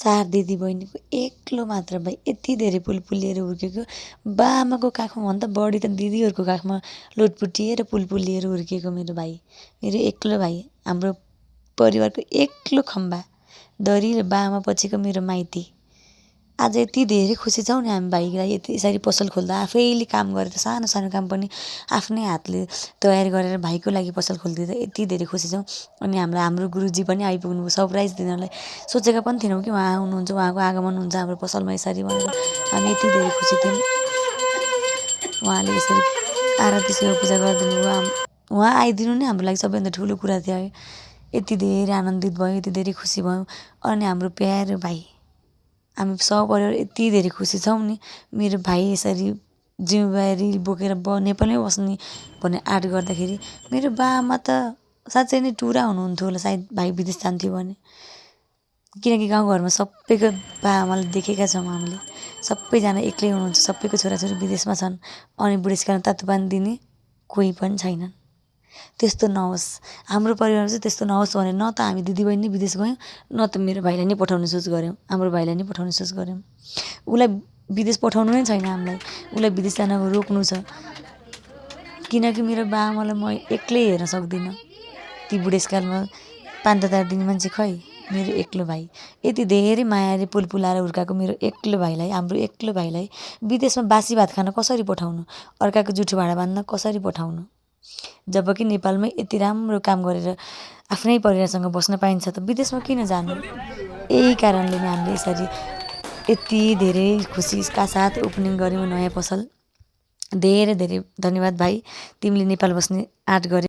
4 दिदीबहिनीको एक्लो मात्र भाइ यति धेरै पुलपुलिएर हुर्केको। बाआमाको काखमा भन्दा बढी त दिदीहरूको काखमा लुटपुटिएर पुलपुलिएर हुर्केको मेरो भाइ। मेरो एक्लो भाइ। हाम्रो परिवारको एक्लो खम्बा। दरी र बाआमा पछिको मेरो माइती। आज यति धेरै खुसी छौँ नि हामी भाइलाई यसरी पसल खोल्दा आफैले काम गरेर सानो सानो काम पनि आफ्नै हातले तयार गरेर भाइको लागि पसल खोलिदिँदा यति धेरै खुसी छौँ। अनि हाम्रो गुरुजी पनि आइपुग्नुभयो सरप्राइज दिनलाई। सोचेका पनि थिएनौँ कि उहाँ आउनुहुन्छ, उहाँको आगमन हुन्छ हाम्रो पसलमा यसरी भनेर। हामी यति धेरै खुसी थियौँ। उहाँले यसरी आरती सेवा पूजा गरिदिनु भयो। उहाँ आइदिनु नै हाम्रो लागि सबैभन्दा ठुलो कुरा थियो। यति धेरै आनन्दित भयौँ, यति धेरै खुसी भयौँ। अनि हाम्रो प्यारो भाइ, हामी सपरिवार यति धेरै खुसी छौँ नि। मेरो भाइ यसरी जिम्मेवारी बोकेर नेपालमै बस्ने भन्ने आँट गर्दाखेरि मेरो बाआमा त साँच्चै नै टुरा हुनुहुन्थ्यो होला सायद भाइ विदेश जान्थ्यो भने। किनकि गाउँघरमा सबैको बाआमालाई देखेका छौँ हामीले। सबैजना एक्लै हुनुहुन्छ, सबैको छोराछोरी विदेशमा छन्। अनि बुढेसकालमा तातोपानी दिने कोही पनि छैनन्। त्यस्तो नहोस्, हाम्रो परिवारमा चाहिँ त्यस्तो नहोस् भनेर न त हामी दिदीबहिनी विदेश गयौँ, न त मेरो भाइलाई नै पठाउने सोच गऱ्यौँ। हाम्रो भाइलाई नै पठाउने सोच गऱ्यौँ। उसलाई विदेश पठाउनु नै छैन हामीलाई। उसलाई विदेश जान रोक्नु छ। किनकि मेरो बाआमालाई म एक्लै हेर्न सक्दिनँ। ती बुढेसकालमा 5-4 दिने मान्छे खै, मेरो एक्लो भाइ। यति धेरै मायाले पुलपुलाएर हुर्काएको मेरो एक्लो भाइलाई, हाम्रो एक्लो भाइलाई विदेशमा बासी भात खान कसरी पठाउनु? अर्काको जुठो भाँडा बाँध्न कसरी पठाउनु? जबकि नेपालमै यति राम्रो काम गरेर आफ्नै परिवारसँग बस्न पाइन्छ त विदेशमा किन जानु? यही कारणले नै हामीले यसरी यति धेरै खुसीका साथ ओपनिङ गऱ्यौँ नयाँ पसल। धेरै धेरै धन्यवाद भाइ, तिमीले नेपाल बस्ने आँट गर्यौ।